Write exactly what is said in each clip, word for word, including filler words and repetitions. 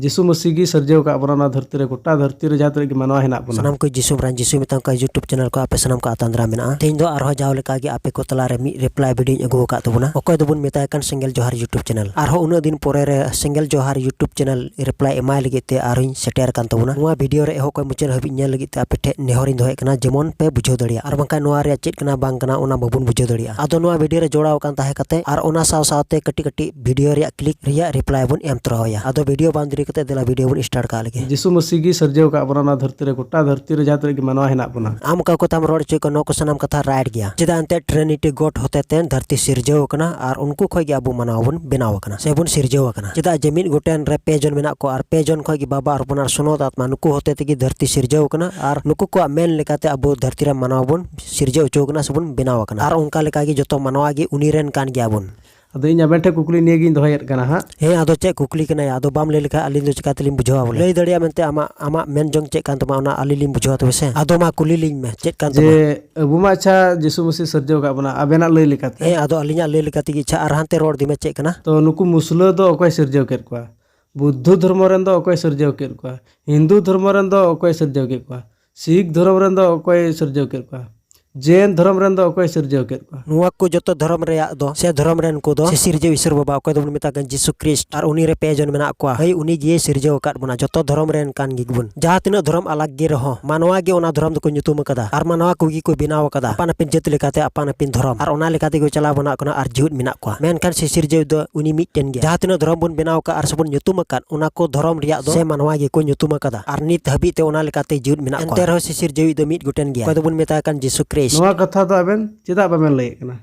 ᱡᱤᱥᱩ ᱢᱟᱹᱥᱤ ᱜᱮ ᱥᱤᱨᱡᱟᱹᱣ ᱟᱠᱟᱫ ᱵᱚᱱᱟ ᱱᱚᱣᱟ ᱫᱷᱟᱹᱨᱛᱤ ᱨᱮ, ᱜᱚᱴᱟ ᱫᱷᱟᱹᱨᱛᱤ ᱨᱮ ᱡᱟᱦᱟᱸ ᱛᱤᱱᱟᱹᱜ ᱜᱮ ᱢᱟᱱᱣᱟ ᱦᱮᱱᱟᱜ ᱵᱚᱱᱟ᱾ ᱥᱟᱱᱟᱢ ᱠᱚ ᱡᱤᱥᱩ ᱵᱨᱟᱱ ᱡᱤᱥᱩ ᱢᱮᱛᱟᱢ ᱠᱟᱱ YouTube channel ᱠᱚ ᱟᱯᱮ ᱥᱟᱱᱟᱢ ᱠᱚ ᱟᱛᱟᱝ ᱫᱟᱨᱟᱢ ᱢᱮᱱᱟᱜᱼᱟ᱾ ᱛᱮᱦᱮᱧ ᱫᱚ ᱟᱨᱦᱚᱸ ᱡᱟᱣ ᱞᱮᱠᱟ ᱜᱮ ᱟᱯᱮ ᱠᱚ ᱛᱟᱞᱟ ᱨᱮ ᱢᱤᱫ reply video ᱤᱧ ᱟᱹᱜᱩ ᱟᱠᱟᱫ ᱛᱟᱵᱚᱱᱟ᱾ ᱚᱠᱚᱭ ᱫᱚᱵᱚᱱ ᱢᱮᱛᱟᱭ ᱠᱟᱱ ᱥᱮᱸᱜᱮᱞ ᱡᱚᱦᱟᱨ YouTube channel᱾ ᱟᱨᱦᱚᱸ ᱩᱱᱟᱹᱜ ᱫᱤᱱ ᱯᱚᱨᱮ ᱨᱮ ᱥᱮᱸᱜᱮᱞ ᱡᱚᱦᱟᱨ YouTube channel reply ᱮᱢᱟᱭ ᱞᱟᱹᱜᱤᱫ ᱛᱮ ᱟᱨᱦᱚᱸᱧ ᱥᱮᱴᱮᱨ ᱟᱠᱟᱱ ᱛᱟᱵᱚᱱᱟ᱾ ᱱᱚᱣᱟ video ᱨᱮ ᱮᱦᱚᱵ ᱠᱷᱚᱱ ᱢᱩᱪᱟᱹᱫ ᱦᱟᱹᱵᱤᱡ ᱧᱮᱞ ᱞᱟᱹᱜᱤᱫ ᱛᱮ ᱟᱯᱮ ᱴᱷᱮᱱ ᱱᱮᱦᱚᱨ ᱤᱧ ᱫᱚᱦᱚᱭᱮᱫ ᱠᱟᱱᱟ, ᱡᱮᱢᱚᱱ ᱯᱮ ᱵᱩᱡᱷᱟᱹᱣ ᱫᱟᱲᱮᱭᱟᱜ, ᱟᱨ ᱵᱟᱝᱠᱷᱟᱱ ᱱᱚᱣᱟ ᱨᱮᱭᱟᱜ ᱪᱮᱫ ᱠᱟᱱᱟ ᱵᱟᱝ ᱠᱟᱱᱟ ᱚᱱᱟ ᱵᱟᱵᱚᱱ ᱵᱩᱡᱷᱟᱹᱣ ᱫᱟᱲᱮᱭᱟᱜᱼᱟ᱾ ᱟᱫᱚ ᱱᱚᱣᱟ video ᱨᱮ ᱡᱚᱲᱟᱣ ᱟᱠᱟᱱ ᱛᱟᱦᱮᱸ ᱠᱟᱛᱮ ᱟᱨ ᱚᱱᱟ ᱥᱟᱶ ᱥᱟᱶᱛᱮ ᱠᱟᱹᱴᱤᱡ ᱠᱟᱹᱴᱤᱡ video ᱨᱮᱭᱟᱜ click ᱨᱮᱭᱟᱜ reply ᱵᱚᱱ ᱮᱢ ᱛᱚᱨᱟᱣᱟᱭᱟ᱾ ᱟᱫᱚ video ᱵᱟᱝ ᱫᱮᱨᱤ ᱠᱟᱛᱮ ᱫᱮᱞᱟ video ᱵᱚᱱ start ᱠᱟᱜ ᱞᱮᱜᱮ᱾ ᱡᱤᱥᱩ ᱢᱟᱹᱥᱤ ᱜᱮ ᱥᱤᱨᱡᱟᱹᱣ ᱟᱠᱟᱫ ᱵᱚᱱᱟ ᱱᱚᱣᱟ ᱫᱷᱟᱹᱨᱛᱤ ᱨᱮ, ᱜᱚᱴᱟ ᱫᱷᱟᱹᱨᱛᱤ ᱨᱮ ᱡᱟᱦᱟᱸ ᱛᱤᱱᱟᱹᱜ ᱜᱮ ᱢᱟᱱᱣᱟ ᱦᱮᱱᱟᱜ ᱵᱚᱱᱟ᱾ ᱟᱢ ᱚᱠᱟ ᱠᱟᱛᱷᱟᱢ ᱨᱚᱲ ᱦᱚᱪᱚᱭᱮᱫ ᱠᱟᱱᱟ, ᱱᱚᱣᱟ ᱠᱚ ᱥᱟᱱᱟᱢ ᱠᱟᱛᱷᱟ right ᱜᱮᱭᱟ᱾ ᱪᱮᱫᱟᱜ ᱮᱱᱛᱮ Trinity God ᱦᱚᱛᱮ ᱛᱮ ᱫᱷᱟᱹᱨᱛᱤ ᱥᱤᱨᱡᱟᱹᱣ ᱟᱠᱟᱱᱟ ᱟᱨ ᱩᱱᱠᱩ ᱠᱷᱚᱱ ᱜᱮ ᱟᱵᱚ ᱢᱟᱱᱣᱟ ᱵᱚᱱ ᱵᱮᱱᱟᱣ ᱟᱠᱟᱱᱟ ᱥᱮ ᱵᱚᱱ ᱥᱤᱨᱡᱟᱹᱣ ᱟᱠᱟᱱᱟ᱾ ᱪᱮᱫᱟᱜ ᱡᱮ ᱢᱤᱫ ᱜᱚᱴᱮᱱ ᱨᱮ ᱯᱮ ᱡᱚᱱ ᱢᱮᱱᱟᱜ ᱠᱚᱣᱟ ᱟᱨ ᱯᱮ ᱡᱚᱱ ᱠᱷᱚᱱ ᱜᱮ ᱵᱟᱵᱟ ᱟᱨ ᱦᱚᱯᱚᱱ ᱟᱨ ᱥᱩᱱᱚᱛ ᱟᱛᱢᱟ ᱱᱩᱠᱩ ᱦᱚᱛᱮ ᱛᱮᱜᱮ ᱫᱷᱟᱹᱨᱛᱤ ᱥᱤᱨᱡᱟᱹᱣ ᱟᱠᱟᱱᱟ ᱟᱨ ᱱᱩᱠᱩ ᱠᱚᱣᱟᱜ ᱢᱮᱱ ᱞᱮᱠᱟᱛᱮ ᱟᱵᱚ ᱫᱷᱟᱹᱨᱛᱤ ᱨᱮ ᱢᱟᱱᱣᱟ ᱵᱚᱱ ᱥᱤᱨᱡᱟᱹᱣ ᱦᱚᱪᱚ ᱟᱠᱟᱱᱟ ᱥᱮ ᱵᱚᱱ ᱵᱮᱱᱟᱣ ᱟᱠᱟᱱᱟ᱾ ᱟᱨ ᱚᱱᱠᱟ ᱞᱮᱠᱟ ᱜᱮ ᱡᱚᱛᱚ ᱢᱟᱱᱣᱟ ᱜᱮ ᱩᱱᱤ ᱨᱮᱱ ᱠᱟᱱ ᱜᱮᱭᱟ ᱵᱚᱱ᱾ ᱟᱫᱚ ᱤᱧ ᱟᱵᱮᱱ ᱴᱷᱮᱱ ᱠᱩᱠᱞᱤ ᱱᱤᱭᱟᱹ ᱜᱤᱧ ᱫᱚᱦᱚᱭᱮᱫ ᱠᱟᱱᱟ ᱦᱟᱸᱜ᱾ ᱦᱮᱸ, ᱟᱫᱚ ᱪᱮᱫ ᱠᱩᱠᱞᱤ ᱠᱟᱱᱟᱭ? ᱟᱫᱚ ᱵᱟᱢ ᱞᱟᱹᱭ ᱞᱮᱠᱷᱟᱱ ᱟᱹᱞᱤᱧ ᱫᱚ ᱪᱤᱠᱟᱹ ᱛᱮᱞᱤᱧ ᱵᱩᱡᱷᱟᱹᱣᱟ ᱵᱚᱞᱮ? ᱞᱟᱹᱭ ᱫᱟᱲᱮᱭᱟᱜ ᱢᱮᱱᱛᱮ ᱟᱢᱟᱜ, ᱟᱢᱟᱜ ᱢᱮᱱ ᱡᱚᱝ ᱪᱮᱫ ᱠᱟᱱ ᱛᱟᱢᱟ, ᱚᱱᱟ ᱟᱹᱞᱤᱧ ᱞᱤᱧ ᱵᱩᱡᱷᱟᱹᱣᱟ ᱛᱚᱵᱮ ᱥᱮ᱾ ᱟᱫᱚ ᱢᱟ ᱠᱩᱞᱤ ᱞᱤᱧ ᱢᱮ, ᱪᱮᱫ ᱠᱟᱱ ᱛᱟᱢᱟ? ᱡᱮ ᱟᱵᱚ ᱢᱟ ᱟᱪᱪᱷᱟ ᱡᱤᱥᱩ ᱢᱟᱹᱥᱤ ᱥᱤᱨᱡᱟᱹᱣ ᱟᱠᱟᱫ ᱵᱚᱱᱟ, ᱟᱵᱮᱱᱟᱜ ᱞᱟᱹᱭ ᱞᱮᱠᱟᱛᱮ᱾ ᱦᱮᱸ, ᱟᱫᱚ ᱟᱹᱞᱤᱧᱟᱜ ᱞᱟᱹᱭ ᱞᱮᱠᱟ ᱛᱮᱜᱮ, ᱟᱪᱪᱷᱟ, ᱟᱨ ᱦᱟᱱᱛᱮ ᱨᱚᱲ ᱤᱫᱤ ᱢᱮ, ᱪᱮᱫ ᱠᱟᱱᱟ? ᱛᱚ ᱱᱩᱠᱩ ᱢᱩᱥᱞᱟᱹ ᱫᱚ ᱚᱠᱚᱭ ᱥᱤᱨᱡᱟᱹᱣ ᱠᱮᱫ ᱠᱚᱣᱟ? ᱵᱩᱫᱫᱷᱚ ᱫᱷᱚᱨᱢᱚ ᱨᱮᱱ ᱫᱚ ᱚᱠᱚᱭ ᱥᱤᱨᱡᱟᱹᱣ ᱠᱮᱫ ᱠᱚᱣᱟ? ᱦᱤᱱᱫᱩ ᱫᱷᱚᱨᱢᱚ ᱨᱮᱱ ᱫᱚ ᱚᱠᱚᱭ ᱥᱤᱨᱡᱟᱹᱣ ᱠᱮᱫ ᱠᱚᱣᱟ? ᱥᱤᱠᱷ ᱫᱷᱚᱨᱚᱢ ᱨᱮᱱ ᱫᱚ ᱚᱠᱚᱭ ᱥᱤᱨᱡᱟᱹᱣ ᱠᱮᱫ ᱠᱚᱣᱟ? ᱡᱮᱱ ᱫᱷᱚᱨᱚᱢ ᱨᱮᱱ ᱫᱚ ᱚᱠᱚᱭ ᱥᱤᱨᱡᱟᱹᱣ ᱠᱮᱫ ᱠᱚᱣᱟ? ᱱᱚᱣᱟ ᱠᱚ ᱡᱚᱛᱚ ᱫᱷᱚᱨᱚᱢ ᱨᱮᱭᱟᱜ ᱫᱚ ᱥᱮ ᱫᱷᱚᱨᱚᱢ ᱨᱮᱱ ᱠᱚ ᱫᱚ ᱥᱤᱥᱤᱨᱡᱟᱹᱣ ᱤᱥᱚᱨ ᱵᱟᱵᱟ, ᱚᱠᱚᱭ ᱫᱚᱵᱚᱱ ᱢᱮᱛᱟᱜ ᱠᱟᱱ ᱡᱤᱥᱩ ᱠᱨᱤᱥᱴ, ᱟᱨ ᱩᱱᱤ ᱨᱮ ᱯᱮ ᱡᱚᱱ ᱢᱮᱱᱟᱜ ᱠᱚᱣᱟ᱾ ᱦᱳᱭ, ᱩᱱᱤ ᱜᱮ ᱥᱤᱨᱡᱟᱹᱣ ᱟᱠᱟᱫ ᱵᱚᱱᱟ, ᱡᱚᱛᱚ ᱫᱷᱚᱨᱚᱢ ᱨᱮᱱ ᱠᱟᱱ ᱜᱮᱵᱚᱱ᱾ ᱡᱟᱦᱟᱸ ᱛᱤᱱᱟᱹᱜ ᱫᱷᱚᱨᱚᱢ ᱟᱞᱟᱜᱽ ᱜᱮ ᱨᱮᱦᱚᱸ, ᱢᱟᱱᱣᱟ ᱜᱮ ᱚᱱᱟ ᱫᱷᱚᱨᱚᱢ ᱫᱚᱠᱚ ᱧᱩᱛᱩᱢ ᱟᱠᱟᱫᱟ, ᱟᱨ ᱢᱟᱱᱣᱟ ᱠᱚᱜᱮ ᱠᱚ ᱵᱮᱱᱟᱣ ᱟᱠᱟᱫᱟ ᱟᱯᱟᱱ ᱟᱹᱯᱤᱱ ᱡᱟᱹᱛ ᱞᱮᱠᱟᱛᱮ ᱟᱯᱟᱱ ᱟᱹᱯᱤᱱ ᱫᱷᱚᱨᱚᱢ, ᱟᱨ ᱚᱱᱟ ᱞᱮᱠᱟ ᱛᱮᱠᱚ ᱪᱟᱞᱟᱣ ᱵᱚᱱᱟᱜ ᱠᱟᱱᱟ ᱟᱨ ᱡᱤᱣᱮᱫ ᱢᱮᱱᱟᱜ ᱠᱚᱣᱟ᱾ ᱢᱮᱱᱠᱷᱟᱱ ᱥᱤᱥᱤᱨᱡᱟᱹᱣ ᱫᱚ ᱩᱱᱤ ᱢᱤᱫᱴᱮᱱ ᱜᱮᱭᱟ᱾ ᱡᱟᱦᱟᱸ ᱛᱤᱱᱟᱹᱜ ᱫᱷᱚᱨᱚᱢ ᱵᱚᱱ ᱵᱮᱱᱟᱣ ᱟᱠᱟᱫ ᱟᱨ ᱥᱮᱵᱚᱱ ᱧᱩᱛᱩᱢ ᱟᱠᱟᱫ, ᱚᱱᱟ ᱠᱚ ᱫᱷᱚᱨᱚᱢ ᱨᱮᱭᱟᱜ ᱫᱚ ᱥᱮ ᱢᱟᱱᱣᱟ ᱜᱮᱠᱚ ᱧᱩᱛᱩᱢ ᱟᱠᱟᱫᱟ, ᱟᱨ ᱱᱤᱛ ᱦᱟᱹᱵᱤᱡ ᱛᱮ ᱚᱱᱟ ᱞᱮᱠᱟᱛᱮ ᱡᱤᱣᱮᱫ ᱢᱮᱱᱟᱜ ᱠᱚᱣᱟ᱾ ᱮᱱᱛᱮ ᱨᱮᱦᱚᱸ ᱥᱤᱥᱤᱨᱡᱟᱹᱣᱤᱡ ᱫᱚ ᱢᱤᱫ ᱜᱚᱴᱮᱱ ᱜᱮᱭᱟ, ᱚᱠᱚᱭ ᱫᱚᱵᱚᱱ ᱢᱮᱛᱟᱭ ᱠᱟᱱ ᱡᱤᱥᱩ ᱠᱨᱤᱥᱴ᱾ ᱱᱚᱣᱟ ᱠᱟᱛᱷᱟ ᱫᱚ ᱟᱵᱮᱱ ᱪᱮᱫᱟᱜ ᱵᱟᱵᱮᱱ ᱞᱟᱹᱭᱮᱫ ᱠᱟᱱᱟ?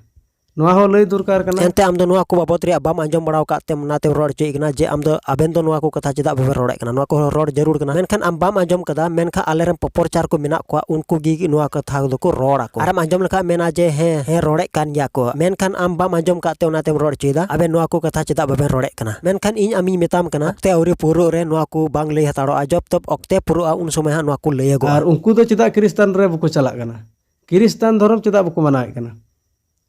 ᱱᱚᱣᱟ ᱦᱚᱸ ᱞᱟᱹᱭ ᱫᱚᱨᱠᱟᱨ ᱠᱟᱱᱟ᱾ ᱮᱱᱛᱮ ᱟᱢ ᱫᱚ ᱱᱚᱣᱟ ᱠᱚ ᱵᱟᱵᱚᱛ ᱨᱮᱭᱟᱜ ᱵᱟᱢ ᱟᱸᱡᱚᱢ ᱵᱟᱲᱟ ᱟᱠᱟᱫ ᱛᱮ ᱚᱱᱟᱛᱮᱢ ᱨᱚᱲ ᱦᱚᱪᱚᱭᱮᱫ ᱠᱟᱱᱟ ᱡᱮ ᱟᱢ ᱫᱚ, ᱟᱵᱮᱱ ᱫᱚ ᱱᱚᱣᱟ ᱠᱚ ᱠᱟᱛᱷᱟ ᱪᱮᱫᱟᱜ ᱵᱟᱵᱮᱱ ᱨᱚᱲᱮᱫ ᱠᱟᱱᱟ? ᱱᱚᱣᱟ ᱠᱚ ᱨᱚᱲ ᱡᱟᱹᱨᱩᱲ ᱠᱟᱱᱟ᱾ ᱢᱮᱱᱠᱷᱟᱱ ᱟᱢ ᱵᱟᱢ ᱟᱸᱡᱚᱢ ᱠᱟᱫᱟ, ᱢᱮᱱᱠᱷᱟᱱ ᱟᱞᱮᱨᱮᱱ ᱯᱚᱯᱚᱨᱪᱟᱨ ᱠᱚ ᱢᱮᱱᱟᱜ ᱠᱚᱣᱟ, ᱩᱱᱠᱩ ᱜᱮ ᱱᱚᱣᱟ ᱠᱟᱛᱷᱟ ᱫᱚᱠᱚ ᱨᱚᱲ ᱟᱠᱚ᱾ ᱟᱨᱮᱢ ᱟᱸᱡᱚᱢ ᱞᱮᱠᱷᱟᱱ ᱢᱮᱱᱟ ᱡᱮ ᱦᱮᱸ, ᱦᱮᱸ, ᱨᱚᱲᱮᱫ ᱠᱟᱱ ᱜᱮᱭᱟ ᱠᱚ᱾ ᱢᱮᱱᱠᱷᱟᱱ ᱟᱢ ᱵᱟᱢ ᱟᱸᱡᱚᱢ ᱠᱟᱫ ᱛᱮ ᱚᱱᱟᱛᱮᱢ ᱨᱚᱲ ᱦᱚᱪᱚᱭᱮᱫᱟ᱾ ᱟᱵᱮᱱ ᱱᱚᱣᱟ ᱠᱚ ᱠᱟᱛᱷᱟ ᱪᱮᱫᱟᱜ ᱵᱟᱵᱮᱱ ᱨᱚᱲᱮᱫ ᱠᱟᱱᱟ? ᱢᱮᱱᱠᱷᱟᱱ ᱤᱧ ᱟᱢᱤᱧ ᱢᱮᱛᱟᱢ ᱠᱟᱱᱟ, ᱚᱠᱛᱮ ᱟᱹᱣᱨᱤ ᱯᱩᱨᱟᱹᱜ ᱨᱮ ᱱᱚᱣᱟ ᱠᱚ ᱵᱟᱝ ᱞᱟᱹᱭ ᱦᱟᱛᱟᱲᱚᱜᱼᱟ᱾ ᱡᱚᱵ ᱛᱚᱵ ᱚᱠᱛᱮ ᱯᱩᱨᱟᱹᱜᱼᱟ, ᱩᱱ ᱥᱚᱢᱚᱭ ᱦᱟᱸᱜ ᱱᱚᱣᱟ ᱠᱚ ᱞᱟᱹᱭᱟᱜᱚᱜᱼᱟ᱾ ᱟᱨ ᱩᱱᱠᱩ ᱫᱚ ᱪᱮᱫᱟᱜ ᱠᱷᱨᱤᱥᱴᱟᱱ ᱨᱮ ᱵᱟᱠᱚ ᱪᱟᱞᱟᱜ ᱠᱟᱱᱟ? ᱠᱷᱨᱤᱥᱴᱟᱱ ᱫᱷᱚᱨᱚᱢ ᱪᱮᱫᱟᱜ ᱵᱟᱠᱚ ᱢᱟᱱᱟᱣᱮᱫ ᱠᱟᱱᱟ?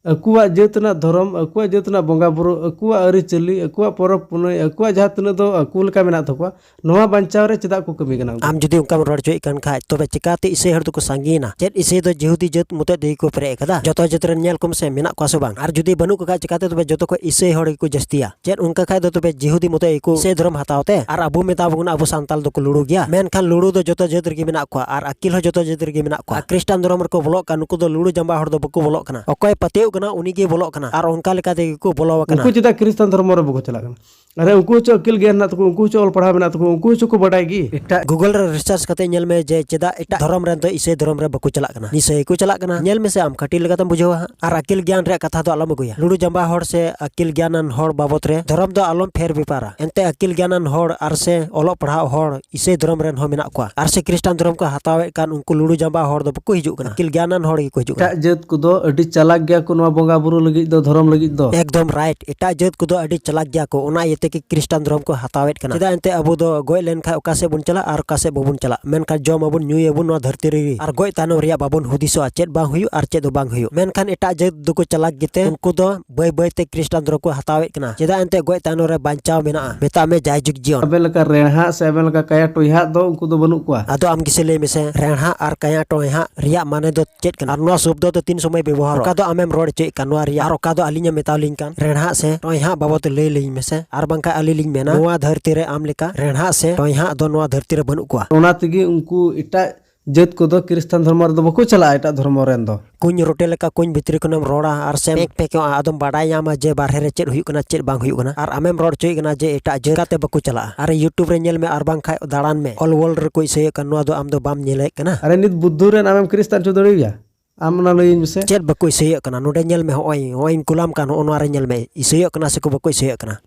ᱟᱠᱚᱣᱟᱜ ᱡᱟᱹᱛ ᱨᱮᱱᱟᱜ ᱫᱷᱚᱨᱚᱢ, ᱟᱠᱚᱣᱟᱜ ᱡᱟᱹᱛ ᱨᱮᱱᱟᱜ ᱵᱚᱸᱜᱟ ᱵᱩᱨᱩ, ᱟᱠᱚᱣᱟᱜ ᱟᱹᱨᱤᱪᱟᱹᱞᱤ, ᱟᱠᱚᱣᱟᱜ ᱯᱚᱨᱚᱵᱽ ᱯᱩᱱᱟᱹᱭ, ᱟᱠᱚᱣᱟᱜ ᱡᱟᱦᱟᱸ ᱛᱤᱱᱟᱹᱜ ᱫᱚ ᱟᱠᱚ ᱞᱮᱠᱟ ᱢᱮᱱᱟᱜ ᱛᱟᱠᱚᱣᱟ, ᱱᱚᱣᱟ ᱵᱟᱧᱪᱟᱣ ᱨᱮ ᱪᱮᱫᱟᱜ ᱠᱚ ᱠᱟᱹᱢᱤ ᱠᱟᱱᱟ? ᱟᱢ ᱡᱩᱫᱤ ᱚᱱᱠᱟᱢ ᱨᱚᱲ ᱦᱚᱪᱚᱭᱮᱫ ᱠᱟᱱ ᱠᱷᱟᱡ, ᱛᱚᱵᱮ ᱪᱤᱠᱟᱛᱮ ᱤᱥᱟᱹᱭ ᱦᱚᱲ ᱫᱚᱠᱚ ᱥᱟᱸᱜᱮᱭᱮᱱᱟ? ᱪᱮᱫ ᱤᱥᱟᱹᱭ ᱫᱚ ᱡᱤᱦᱩᱫᱤ ᱡᱟᱹᱛ ᱢᱚᱛᱚᱡ ᱛᱮᱜᱮ ᱠᱚ ᱯᱮᱨᱮᱡ ᱟᱠᱟᱫᱟ? ᱡᱚᱛᱚ ᱡᱟᱹᱛ ᱨᱮᱱ ᱧᱮᱞ ᱠᱚᱢ ᱥᱮ, ᱢᱮᱱᱟᱜ ᱠᱚᱣᱟ ᱥᱮ ᱵᱟᱝ? ᱟᱨ ᱡᱩᱫᱤ ᱵᱟᱹᱱᱩᱜ ᱠᱚ ᱠᱷᱟᱡ, ᱪᱤᱠᱟᱛᱮ ᱛᱚᱵᱮ ᱡᱚᱛᱚ ᱠᱷᱚᱡ ᱤᱥᱟᱹᱭ ᱦᱚᱲ ᱜᱮᱠᱚ ᱡᱟᱹᱥᱛᱤᱭᱟ? ᱪᱮᱫ ᱚᱱᱠᱟ ᱠᱷᱟᱡ ᱫᱚ ᱛᱚᱵᱮ ᱡᱤᱦᱩᱫᱤ ᱢᱚᱛᱚᱡ ᱜᱮᱠᱚ ᱤᱥᱟᱹᱭ ᱫᱷᱚᱨᱚᱢ ᱦᱟᱛᱟᱣ ᱛᱮ? ᱟᱨ ᱟᱵᱚ ᱢᱮᱛᱟ ᱵᱚᱱ ᱟᱵᱚ ᱥᱟᱱᱛᱟᱞ ᱫᱚᱠᱚ ᱞᱩᱲᱩ ᱜᱮᱭᱟ, ᱢᱮᱱᱠᱷᱟᱱ ᱞᱩᱲᱩ ᱫᱚ ᱡᱚᱛᱚ ᱡᱟᱹᱛ ᱨᱮᱜᱮ ᱢᱮᱱᱟᱜ ᱠᱚᱣᱟ, ᱟᱨ ᱟᱹᱠᱤᱞ ᱦᱚᱸ ᱡᱚᱛᱚ ᱡᱟᱹᱛ ᱨᱮᱜᱮ ᱢᱮᱱᱟᱜ ᱠᱚᱣᱟ᱾ ᱟᱨ ᱠᱷᱨᱤᱥᱴᱟᱱ ᱫᱷᱚᱨᱚᱢ ᱨᱮᱠᱚ ᱵᱚᱞᱚᱜ ᱠᱟᱱ, ᱱᱩᱠᱩ ᱫᱚ ᱞᱩᱲᱩ ᱡᱟᱸᱵᱟ ᱦᱚᱲ ᱫᱚ ᱵᱟᱠᱚ ᱵᱚᱞᱚᱜ ᱠᱟᱱᱟ᱾ ᱚᱠᱚᱭ ᱯᱟᱹᱛᱭᱟᱹᱣ ᱠᱟᱱᱟ, ᱩᱱᱤ ᱜᱮ ᱵᱚᱞᱚᱜ ᱠᱟᱱᱟ, ᱟᱨ ᱚᱱᱠᱟ ᱞᱮᱠᱟ ᱛᱮᱜᱮ ᱠᱚ ᱵᱚᱞᱚ ᱟᱠᱟᱱᱟ᱾ ᱩᱱᱠᱩ ᱪᱮᱫᱟᱜ ᱠᱷᱨᱤᱥᱴᱟᱱ ᱫᱷᱚᱨᱢᱚ ᱨᱮ ᱵᱟᱠᱚ ᱪᱟᱞᱟᱜ ᱠᱟᱱᱟ? ᱟᱨᱮ, ᱩᱱᱠᱩ ᱦᱚᱸ ᱪᱚ ᱟᱹᱠᱤᱞ ᱜᱮᱭᱟᱱ ᱢᱮᱱᱟᱜ ᱛᱟᱠᱚ, ᱩᱱᱠᱩ ᱦᱚᱸ ᱪᱚ ᱚᱞ ᱯᱟᱲᱦᱟᱣ ᱢᱮᱱᱟᱜ ᱛᱟᱠᱚ, ᱩᱱᱠᱩ ᱦᱚᱸ ᱪᱚ ᱠᱚ ᱵᱟᱰᱟᱭ ᱜᱮ᱾ ᱮᱴᱟᱜ Google ᱨᱮ research ᱠᱟᱛᱮ ᱧᱮᱞ ᱢᱮ ᱡᱮ ᱪᱮᱫᱟᱜ ᱮᱴᱟᱜ ᱫᱷᱚᱨᱚᱢ ᱨᱮᱱ ᱫᱚ ᱤᱥᱟᱹᱭ ᱫᱷᱚᱨᱚᱢ ᱨᱮ ᱵᱟᱠᱚ ᱪᱟᱞᱟᱜ ᱠᱟᱱᱟ᱾ ᱱᱤᱥᱟᱹᱭ ᱠᱚ ᱪᱟᱞᱟᱜ ᱠᱟᱱᱟ᱾ ᱧᱮᱞ ᱢᱮᱥᱮ, ᱟᱢ ᱠᱟᱹᱴᱤᱡ ᱞᱮᱠᱟᱛᱮᱢ ᱵᱩᱡᱷᱟᱹᱣᱟ ᱦᱟᱸᱜ᱾ ᱟᱨ ᱟᱹᱠᱤᱞ ᱜᱮᱭᱟᱱ ᱨᱮᱭᱟᱜ ᱠᱟᱛᱷᱟ ᱫᱚ ᱟᱞᱚᱢ ᱟᱹᱜᱩᱭᱟ᱾ ᱞᱩᱲᱩ ᱡᱟᱸᱵᱟ ᱦᱚᱲ ᱥᱮ ᱟᱹᱠᱤᱞ ᱜᱮᱭᱟᱱᱟᱱ ᱦᱚᱲ ᱵᱟᱵᱚᱛ ᱨᱮ ᱫᱷᱚᱨᱚᱢ ᱫᱚ ᱟᱞᱚᱢ ᱯᱷᱮᱨ ᱵᱮᱯᱟᱨᱟ᱾ ᱮᱱᱛᱮ ᱟᱹᱠᱤᱞ ᱜᱮᱭᱟᱱᱟᱱ ᱦᱚᱲ ᱟᱨ ᱥᱮ ᱚᱞᱚᱜ ᱯᱟᱲᱦᱟᱣ ᱦᱚᱲ ᱤᱥᱟᱹᱭ ᱫᱷᱚᱨᱚᱢ ᱨᱮᱱ ᱦᱚᱸ ᱢᱮᱱᱟᱜ ᱠᱚᱣᱟ᱾ ᱟᱨ ᱥᱮ ᱠᱷᱨᱤᱥᱴᱟᱱ ᱫᱷᱚᱨᱚᱢ ᱠᱚ ᱦᱟᱛᱟᱣᱮᱫ ᱠᱟᱱ ᱩᱱᱠᱩ ᱞᱩᱲᱩ ᱡᱟᱸᱵᱟ ᱦᱚᱲ ᱫᱚ ᱵᱟᱠᱚ ᱦᱤᱡᱩᱜ ᱠᱟᱱᱟ᱾ ᱟᱹᱠᱤᱞ ᱜᱮᱭᱟᱱᱟᱱ ᱦᱚᱲ ᱜᱮᱠᱚ ᱦᱤᱡᱩᱜ ᱠᱟᱱᱟ᱾ ᱮᱴᱟᱜ ᱡᱟᱹᱛ ᱠᱚᱫᱚ ᱟᱹᱰᱤ ᱪᱟᱞᱟᱠ ᱜᱮᱭᱟ ᱠᱚ ᱱᱚᱣᱟ ᱵᱚᱸᱜᱟ ᱵᱩᱨᱩ ᱞᱟᱹᱜᱤᱫ ᱫᱚ, ᱫᱷᱚᱨᱚᱢ ᱞᱟᱹᱜᱤᱫ ᱫᱚ᱾ ᱮᱠᱫᱚᱢ right, ᱮᱴᱟᱜ ᱡᱟᱹᱛ ᱠᱚᱫᱚ ᱟᱹᱰᱤ ᱪᱟᱞᱟᱠ ᱜᱮᱭᱟ ᱠᱚ, ᱚᱱᱟ ᱤᱭᱟᱹ ᱛᱮᱜᱮ ᱠᱷᱨᱤᱥᱴᱟᱱ ᱫᱷᱚᱨᱚᱢ ᱠᱚ ᱦᱟᱛᱟᱣᱮᱫ ᱠᱟᱱᱟ᱾ ᱪᱮᱫᱟᱜ ᱮᱱᱛᱮ ᱟᱵᱚ ᱫᱚ ᱜᱚᱡ ᱞᱮᱱᱠᱷᱟᱱ ᱚᱠᱟ ᱥᱮᱫ ᱵᱚᱱ ᱪᱟᱞᱟᱜ ᱟᱨ ᱚᱠᱟ ᱥᱮᱫ ᱵᱟᱵᱚᱱ ᱪᱟᱞᱟᱜ, ᱢᱮᱱᱠᱷᱟᱱ ᱡᱚᱢᱟᱵᱚᱱ ᱧᱩᱭᱟᱵᱚᱱ ᱱᱚᱣᱟ ᱫᱷᱟᱹᱨᱛᱤ ᱨᱮᱜᱮ, ᱟᱨ ᱜᱚᱡ ᱛᱟᱭᱱᱚᱢ ᱨᱮᱭᱟᱜ ᱵᱟᱵᱚᱱ ᱦᱩᱫᱤᱥᱚᱜᱼᱟ ᱪᱮᱫ ᱵᱟᱝ ᱦᱩᱭᱩᱜ ᱟᱨ ᱪᱮᱫ ᱦᱚᱸ ᱵᱟᱝ ᱦᱩᱭᱩᱜ᱾ ᱢᱮᱱᱠᱷᱟᱱ ᱮᱴᱟᱜ ᱡᱟᱹᱛ ᱫᱚᱠᱚ ᱪᱟᱞᱟᱠ ᱜᱮᱛᱮ ᱩᱱᱠᱩ ᱫᱚ ᱵᱟᱹᱭ ᱵᱟᱹᱭ ᱛᱮ ᱠᱷᱨᱤᱥᱴᱟᱱ ᱫᱷᱚᱨᱚᱢ ᱠᱚ ᱦᱟᱛᱟᱣᱮᱫ ᱠᱟᱱᱟ᱾ ᱪᱮᱫᱟᱜ ᱮᱱᱛᱮ ᱜᱚᱡ ᱛᱟᱭᱱᱚᱢ ᱨᱮ ᱵᱟᱧᱪᱟᱣ ᱢᱮᱱᱟᱜᱼᱟ, ᱢᱮᱛᱟᱜ ᱢᱮ ᱡᱟᱭᱡᱩᱜᱽ ᱡᱤᱭᱚᱱ᱾ ᱟᱵᱮᱱ ᱞᱮᱠᱟ ᱨᱮᱲᱦᱟᱜ ᱥᱮ ᱟᱵᱮᱱ ᱞᱮᱠᱟ ᱠᱟᱭᱟ ᱴᱚᱭᱦᱟᱜ ᱫᱚ ᱩᱱᱠᱩ ᱫᱚ ᱵᱟᱹᱱᱩᱜ ᱠᱚᱣᱟ᱾ ᱟᱫᱚ ᱟᱢ ᱜᱮᱥᱮ ᱞᱟᱹᱭ ᱢᱮᱥᱮ, ᱨᱮᱲᱦᱟᱜ ᱟᱨ ᱠᱟᱭᱟ ᱴᱚᱭᱦᱟᱜ ᱨᱮᱭᱟᱜ ᱢᱟᱱᱮ ᱫᱚ ᱪᱮᱫ ᱠᱟᱱᱟ? ᱟᱨ ᱱᱚᱣᱟ ᱥᱚᱵᱫᱚ ᱫᱚ ᱛᱤᱱ ᱥᱚᱢᱚᱭ ᱵᱮᱵᱚᱦᱟᱨᱚᱜᱼᱟ? ᱚᱠᱟ ᱫᱚ ᱟᱢᱮᱢ ᱨᱚᱲ ᱦᱚᱪᱚᱭᱮᱫ ᱠᱟᱱ ᱱᱚᱣᱟ ᱨᱮᱭᱟᱜ, ᱟᱨ ᱚᱠᱟ ᱫᱚ ᱟᱹᱞᱤᱧᱮ ᱢᱮᱛᱟᱣᱞᱤᱧ ᱠᱟᱱ? ᱨᱮᱲᱦᱟᱜ ᱥᱮ ᱴᱚᱭᱦᱟᱜ ᱵᱟᱵᱚᱫ ᱞᱟᱹᱭ ᱞᱤᱧ ᱢᱮᱥᱮ, ᱟᱨ ᱵᱟᱝᱠᱷᱟᱱ ᱟᱹᱞᱤᱧ ᱞᱤᱧ ᱢᱮᱱᱟ, ᱱᱚᱣᱟ ᱫᱷᱟᱹᱨᱛᱤ ᱨᱮ ᱟᱢ ᱞᱮᱠᱟ ᱨᱮᱲᱦᱟᱜ ᱥᱮ ᱴᱚᱭᱦᱟᱜ ᱫᱚ ᱱᱚᱣᱟ ᱫᱷᱟᱹᱨᱛᱤ ᱨᱮ ᱵᱟᱹᱱᱩᱜ ᱠᱚᱣᱟ᱾ ᱚᱱᱟ ᱛᱮᱜᱮ ᱩᱱᱠᱩ ᱮᱴᱟᱜ ᱡᱟᱹᱛ ᱠᱚᱫᱚ ᱠᱷᱨᱤᱥᱴᱟᱱ ᱫᱷᱚᱨᱢᱚ ᱨᱮᱫᱚ ᱵᱟᱠᱚ ᱪᱟᱞᱟᱜᱼᱟ, ᱮᱴᱟᱜ ᱫᱷᱚᱨᱢᱚ ᱨᱮᱱ ᱫᱚ᱾ ᱠᱩᱧ ᱨᱚᱴᱮ ᱞᱮᱠᱟ ᱠᱩᱧ ᱵᱷᱤᱛᱨᱤ ᱠᱷᱚᱱᱮᱢ ᱨᱚᱲᱟ ᱟᱨ ᱥᱮᱢ ᱯᱮᱠ ᱯᱮᱠᱚᱜᱼᱟ, ᱟᱫᱚᱢ ᱵᱟᱰᱟᱭ ᱧᱟᱢᱟ ᱡᱮ ᱵᱟᱨᱦᱮ ᱨᱮ ᱪᱮᱫ ᱦᱩᱭᱩᱜ ᱠᱟᱱᱟ, ᱪᱮᱫ ᱵᱟᱝ ᱦᱩᱭᱩᱜ ᱠᱟᱱᱟ᱾ ᱟᱨ ᱟᱢᱮᱢ ᱨᱚᱲ ᱦᱚᱪᱚᱭᱮᱫ ᱠᱟᱱᱟ ᱡᱮ ᱮᱴᱟᱜ ᱡᱟᱹᱛ ᱪᱤᱠᱟᱹᱛᱮ ᱵᱟᱠᱚ ᱪᱟᱞᱟᱜᱼᱟ? ᱟᱨ YouTube ᱨᱮ ᱧᱮᱞ ᱢᱮ, ᱟᱨ ᱵᱟᱝᱠᱷᱟᱡ ᱫᱟᱬᱟᱱ ᱢᱮ, all world ᱨᱮᱠᱚ ᱤᱥᱟᱹᱭᱮᱫ ᱠᱟᱱ, ᱱᱚᱣᱟ ᱫᱚ ᱟᱢ ᱫᱚ ᱵᱟᱢ ᱧᱮᱞᱮᱫ ᱠᱟᱱᱟ? ᱟᱨᱮ, ᱱᱤᱛ ᱵᱩᱫᱽᱫᱷᱚ ᱨᱮᱱ ᱟᱢᱮᱢ ᱠᱷᱨᱤᱥᱴᱟᱱ ᱦᱚᱪᱚ ᱫᱟᱲᱮᱭᱟᱭᱟ? ᱟᱢ ᱚᱱᱟ ᱞᱟᱹᱭᱟᱹᱧ ᱢᱮᱥᱮ᱾ ᱪᱮᱫ ᱵᱟᱠᱚ ᱤᱥᱟᱹᱭᱮᱫ ᱠᱟᱱᱟ? ᱱᱚᱰᱮ ᱧᱮᱞ ᱢᱮ, ᱦᱚᱸᱜᱼᱚᱭ, ᱦᱚᱸᱜᱼᱚᱭ ᱤᱧ ᱠᱩᱞᱟᱢ ᱠᱟᱱ, ᱦᱚᱸᱜᱼᱚ ᱱᱚᱣᱟ ᱨᱮ ᱧᱮᱞ ᱢᱮ, ᱤᱥᱟᱹᱭᱚᱜ ᱠᱟᱱᱟ ᱥᱮᱠᱚ ᱵᱟᱠᱚ ᱤᱥᱟᱹᱭᱚᱜ ᱠᱟᱱᱟ?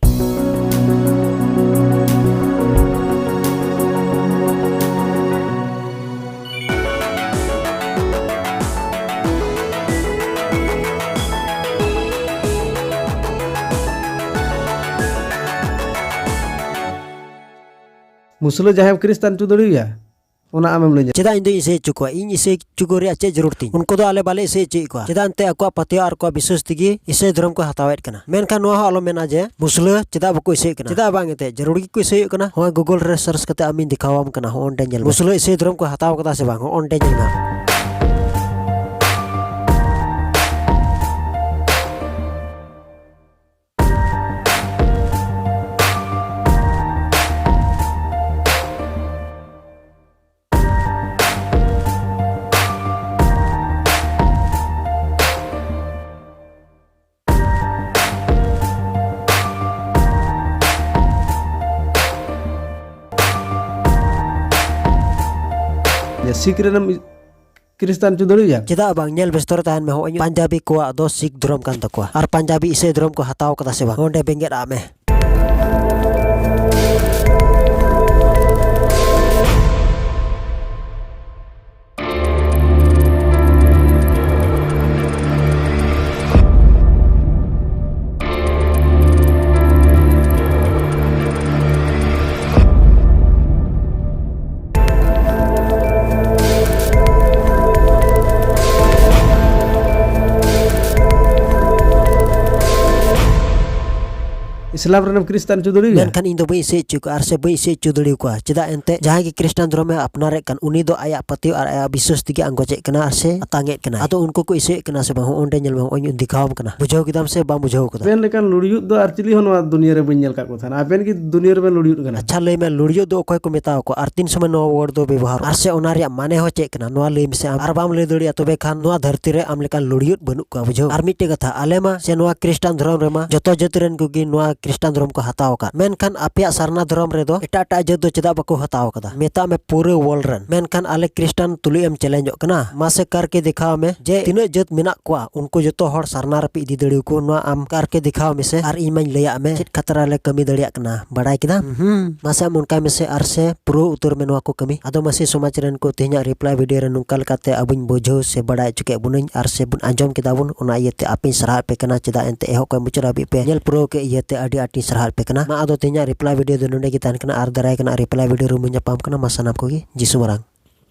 ᱢᱩᱥᱞᱟᱹ ᱡᱟᱦᱟᱸᱭᱮᱢ ᱠᱷᱨᱤᱥᱴᱟᱱ ᱦᱚᱪᱚ ᱫᱟᱲᱮᱣᱟᱭᱟ? ᱚᱱᱟ ᱟᱢᱮᱢ ᱞᱟᱹᱭ ᱧᱚᱜ᱾ ᱪᱮᱫᱟᱜ ᱤᱧ ᱫᱚᱧ ᱤᱥᱟᱹᱭ ᱦᱚᱪᱚ ᱠᱚᱣᱟ? ᱤᱧ ᱤᱥᱟᱹᱭ ᱦᱚᱪᱚ ᱠᱚ ᱨᱮᱭᱟᱜ ᱪᱮᱫ ᱡᱟᱹᱨᱩᱲ ᱛᱤᱧ? ᱩᱱᱠᱩ ᱫᱚ ᱟᱞᱮ ᱵᱟᱞᱮ ᱤᱥᱟᱹᱭ ᱦᱚᱪᱚᱭᱮᱫ ᱠᱚᱣᱟ᱾ ᱪᱮᱫᱟᱜ ᱮᱱᱛᱮ ᱟᱠᱚᱣᱟᱜ ᱯᱟᱹᱛᱭᱟᱹᱣ ᱟᱨ ᱟᱠᱚᱣᱟᱜ ᱵᱤᱥᱣᱟᱥ ᱛᱮᱜᱮ ᱤᱥᱟᱹᱭ ᱫᱷᱚᱨᱚᱢ ᱠᱚ ᱦᱟᱛᱟᱣᱮᱫ ᱠᱟᱱᱟ᱾ ᱢᱮᱱᱠᱷᱟᱱ ᱱᱚᱣᱟ ᱦᱚᱸ ᱟᱞᱚᱢ ᱢᱮᱱᱟ ᱡᱮ ᱢᱩᱥᱞᱟᱹ ᱪᱮᱫᱟᱜ ᱵᱟᱠᱚ ᱤᱥᱟᱹᱭᱮᱫ ᱠᱟᱱᱟ? ᱪᱮᱫᱟᱜ ᱵᱟᱝ ᱮᱱᱛᱮ? ᱡᱟᱹᱨᱩᱲ ᱜᱮᱠᱚ ᱤᱥᱟᱹᱭᱮᱫ ᱠᱟᱱᱟ᱾ ᱦᱚᱸᱜᱼᱚᱭ Google ᱨᱮ search ᱠᱟᱛᱮ ᱟᱢᱤᱧ ᱫᱮᱠᱷᱟᱣᱟᱢ ᱠᱟᱱᱟ᱾ ᱦᱚᱸᱜᱼᱚ ᱱᱚᱸᱰᱮ ᱧᱮᱞ ᱢᱮ᱾ ᱢᱩᱥᱞᱟᱹ ᱤᱥᱟᱹᱭ ᱫᱷᱚᱨᱚᱢ ᱠᱚ ᱦᱟᱛᱟᱣ ᱠᱟᱫᱟ ᱥᱮ ᱵᱟᱝ? ᱦᱚᱸᱜᱼᱚ ᱱᱚᱸᱰᱮ ᱧᱮᱞ ᱢᱮ᱾ ᱡᱮ ᱥᱤᱠᱷ ᱨᱮᱱᱮᱢ ᱠᱷᱨᱤᱥᱴᱟᱱ ᱦᱚᱪᱚ ᱫᱟᱲᱮᱭᱟᱜᱼᱟ? ᱪᱮᱫᱟᱜ ᱵᱟᱝ? ᱧᱮᱞ ᱵᱮᱥᱛᱚ ᱨᱮ ᱛᱟᱦᱮᱱ ᱢᱮ᱾ ᱦᱚᱸᱜᱼᱚᱭ ᱯᱟᱧᱡᱟᱵᱤ ᱠᱚᱣᱟᱜ ᱫᱚ ᱥᱤᱠᱷ ᱫᱷᱚᱨᱚᱢ ᱠᱟᱱ ᱛᱟᱠᱚᱣᱟ, ᱟᱨ ᱯᱟᱧᱡᱟᱵᱤ ᱤᱥᱟᱹᱭ ᱫᱷᱚᱨᱚᱢ ᱠᱚ ᱦᱟᱛᱟᱣ ᱠᱟᱫᱟ ᱥᱮ ᱵᱟᱝ? ᱚᱸᱰᱮ ᱵᱮᱸᱜᱮᱫ ᱟᱜ ᱢᱮ᱾ ᱤᱥᱞᱟᱢ ᱨᱮᱱᱮᱢ ᱠᱷᱨᱤᱥᱴᱟᱱ ᱦᱚᱪᱚ ᱫᱟᱲᱮᱭᱟᱜᱼᱟ? ᱢᱮᱱᱠᱷᱟᱱ ᱤᱧ ᱫᱚ ᱵᱟᱹᱧ ᱤᱥᱟᱹᱭ ᱦᱚᱪᱚ ᱠᱚᱣᱟ ᱟᱨ ᱥᱮ ᱵᱟᱹᱧ ᱤᱥᱟᱹᱭ ᱦᱚᱪᱚ ᱫᱟᱲᱮ ᱟᱠᱚᱣᱟ᱾ ᱪᱮᱫᱟᱜ ᱮᱱᱛᱮ, ᱡᱟᱦᱟᱸᱭ ᱜᱮ ᱠᱷᱨᱤᱥᱴᱟᱱ ᱫᱷᱚᱨᱚᱢᱮ ᱟᱯᱱᱟᱨᱮᱫ ᱠᱟᱱ, ᱩᱱᱤ ᱫᱚ ᱟᱭᱟᱜ ᱯᱟᱹᱛᱭᱟᱹᱣ ᱟᱨ ᱟᱭᱟᱜ ᱵᱤᱥᱣᱟᱥ ᱛᱮᱜᱮ ᱟᱸᱜᱚᱪᱮᱫ ᱠᱟᱱᱟ ᱟᱨ ᱥᱮ ᱟᱛᱟᱝᱮᱫ ᱠᱟᱱᱟ᱾ ᱟᱫᱚ ᱩᱱᱠᱩ ᱠᱚ ᱤᱥᱟᱹᱭᱮᱫ ᱠᱟᱱᱟ ᱥᱮ ᱵᱟᱝ? ᱦᱚᱸᱜᱼᱚ ᱚᱸᱰᱮ ᱧᱮᱞ ᱢᱮ, ᱦᱚᱸᱜᱼᱚᱭ ᱤᱧ ᱫᱮᱠᱷᱟᱣᱟᱢ ᱠᱟᱱᱟ᱾ ᱵᱩᱡᱷᱟᱹᱣ ᱠᱮᱫᱟᱢ ᱥᱮ ᱵᱟᱢ ᱵᱩᱡᱷᱟᱹᱣ ᱠᱟᱫᱟ? ᱟᱵᱮᱱ ᱞᱮᱠᱟᱱ ᱞᱩᱲᱤᱭᱩᱫ ᱫᱚ ᱟᱨ ᱪᱤᱞᱤ ᱦᱚᱸ ᱱᱚᱣᱟ ᱫᱩᱱᱤᱭᱟᱹ ᱨᱮ ᱵᱟᱹᱧ ᱧᱮᱞ ᱠᱟᱜ ᱠᱚ ᱛᱟᱦᱮᱱᱟ᱾ ᱟᱵᱮᱱ ᱜᱮ ᱫᱩᱱᱤᱭᱟᱹ ᱨᱮᱵᱮᱱ ᱞᱩᱲᱤᱭᱩᱫ ᱠᱟᱱᱟ᱾ ᱟᱪᱪᱷᱟ, ᱞᱟᱹᱭ ᱢᱮ, ᱞᱩᱲᱤᱭᱩᱫ ᱫᱚ ᱚᱠᱚᱭ ᱠᱚ ᱢᱮᱛᱟᱣ ᱠᱚᱣᱟ ᱟᱨ ᱛᱤᱱ ᱥᱚᱢᱚᱭ ᱱᱚᱣᱟ word ᱫᱚ ᱵᱮᱵᱚᱦᱟᱨᱚᱜᱼᱟ? ᱟᱨ ᱥᱮ ᱚᱱᱟ ᱨᱮᱭᱟᱜ ᱢᱟᱱᱮ ᱦᱚᱸ ᱪᱮᱫ ᱠᱟᱱᱟ? ᱱᱚᱣᱟ ᱞᱟᱹᱭ ᱢᱮᱥᱮ ᱟᱢ᱾ ᱟᱨ ᱵᱟᱢ ᱞᱟᱹᱭ ᱫᱟᱲᱮᱭᱟᱜᱼᱟ, ᱛᱚᱵᱮ ᱠᱷᱟᱱ ᱱᱚᱣᱟ ᱫᱷᱟᱹᱨᱛᱤ ᱨᱮ ᱟᱢ ᱞᱮᱠᱟᱱ ᱞᱩᱲᱤᱭᱩᱫ ᱵᱟᱹᱱᱩᱜ ᱠᱚᱣᱟ, ᱵᱩᱡᱷᱟᱹᱣ᱾ ᱟᱨ ᱢᱤᱫᱴᱮᱡ ᱠᱟᱛᱷᱟ, ᱟᱞᱮ ᱢᱟ ᱥᱮ ᱱᱚᱣᱟ ᱠᱷᱨᱤᱥᱴᱟᱱ ᱫᱷᱚᱨᱚᱢ ᱨᱮᱢᱟ ᱡᱚᱛᱚ ᱡᱟᱹᱛ ᱨᱮᱱ ᱠᱚᱜᱮ ᱱᱚᱣᱟ ᱠᱷᱨᱤᱥᱴᱟᱱ ᱫᱷᱚᱨᱚᱢ ᱠᱚ ᱦᱟᱛᱟᱣ ᱟᱠᱟᱫ, ᱢᱮᱱᱠᱷᱟᱱ ᱟᱯᱮᱭᱟᱜ ᱥᱟᱨᱱᱟ ᱫᱷᱚᱨᱚᱢ ᱨᱮᱫᱚ ᱮᱴᱟᱜ ᱮᱴᱟᱜ ᱡᱟᱹᱛ ᱫᱚ ᱪᱮᱫᱟᱜ ᱵᱟᱠᱚ ᱦᱟᱛᱟᱣ ᱟᱠᱟᱫᱟ? ᱢᱮᱛᱟᱜ ᱢᱮ ᱯᱩᱨᱟᱹ world ᱨᱮᱱ, ᱢᱮᱱᱠᱷᱟᱱ ᱟᱞᱮ ᱠᱷᱨᱤᱥᱴᱟᱱ ᱛᱩᱞᱩᱡ ᱮᱢ ᱪᱮᱞᱮᱧᱚᱜ ᱠᱟᱱᱟ? ᱢᱟᱥᱮ ᱠᱟᱨ ᱠᱮ ᱫᱮᱠᱷᱟᱣ ᱢᱮ ᱡᱮ ᱛᱤᱱᱟᱹᱜ ᱡᱟᱹᱛ ᱢᱮᱱᱟᱜ ᱠᱚᱣᱟ, ᱩᱱᱠᱩ ᱡᱚᱛᱚ ᱦᱚᱲ ᱥᱟᱨᱱᱟ ᱨᱮᱯᱮ ᱤᱫᱤ ᱫᱟᱲᱮ ᱟᱠᱚ᱾ ᱱᱚᱣᱟ ᱟᱢ ᱠᱟᱨ ᱠᱮ ᱫᱮᱠᱷᱟᱣ ᱢᱮᱥᱮ, ᱟᱨ ᱤᱧ ᱢᱟᱧ ᱞᱟᱹᱭᱟᱜ ᱢᱮ ᱪᱮᱫ ᱠᱷᱟᱛᱨᱟ ᱞᱮ ᱠᱟᱹᱢᱤ ᱫᱟᱲᱮᱭᱟᱜ ᱠᱟᱱᱟ᱾ ᱵᱟᱲᱟᱭ ᱠᱮᱫᱟᱢ? ᱦᱩᱸ, ᱢᱟᱥᱮ ᱟᱢ ᱚᱱᱠᱟᱭ ᱢᱮᱥᱮ ᱟᱨ ᱥᱮ ᱯᱩᱨᱟᱹᱣ ᱩᱛᱟᱹᱨ ᱢᱮ ᱱᱚᱣᱟ ᱠᱚ ᱠᱟᱹᱢᱤ᱾ ᱟᱫᱚ ᱢᱟᱥᱮ ᱥᱚᱢᱟᱡᱽ ᱨᱮᱱ ᱠᱚ, ᱛᱮᱦᱮᱧᱟᱜ reply video ᱨᱮ ᱱᱚᱝᱠᱟ ᱞᱮᱠᱟᱛᱮ ᱟᱵᱚᱧ ᱵᱩᱡᱷᱟᱹᱣ ᱥᱮ ᱵᱟᱲᱟᱭ ᱦᱚᱪᱚ ᱠᱮᱫ ᱵᱚᱱᱟᱹᱧ ᱟᱨ ᱥᱮ ᱵᱚᱱ ᱟᱸᱡᱚᱢ ᱠᱮᱫᱟ ᱵᱚᱱ, ᱚᱱᱟ ᱤᱭᱟᱹᱛᱮ ᱟᱯᱮᱧ ᱥᱟᱨᱦᱟᱣ ᱯᱮ ᱠᱟᱱᱟ᱾ ᱪᱮᱫᱟᱜ ᱮᱱᱛᱮ ᱮᱦᱚᱵ ᱠᱷᱚᱱ ᱢᱩᱪᱟᱹᱫ ᱦᱟᱹᱵᱤᱡ ᱯᱮ ᱧᱮᱞ ᱯᱩᱨᱟᱹᱣ ᱠᱮᱫ ᱤᱭᱟᱹᱛᱮ ᱟᱹᱰᱤ ᱟᱹᱰᱤ ᱥᱟᱨᱦᱟᱣ ᱯᱮ ᱠᱟᱱᱟ᱾ ᱢᱟ ᱟᱫᱚ ᱛᱮᱦᱮᱧᱟᱜ reply video ᱫᱚ ᱱᱚᱰᱮ ᱜᱮ ᱛᱟᱦᱮᱱ ᱠᱟᱱᱟ, ᱟᱨ ᱫᱟᱨᱟᱭ ᱠᱟᱱᱟ reply video ᱨᱮ ᱧᱟᱯᱟᱢ ᱠᱟᱱᱟ᱾ ᱢᱟ ᱥᱟᱱᱟᱢ ᱠᱚᱜᱮ ᱡᱤᱥᱩ ᱢᱟᱨᱟᱝ᱾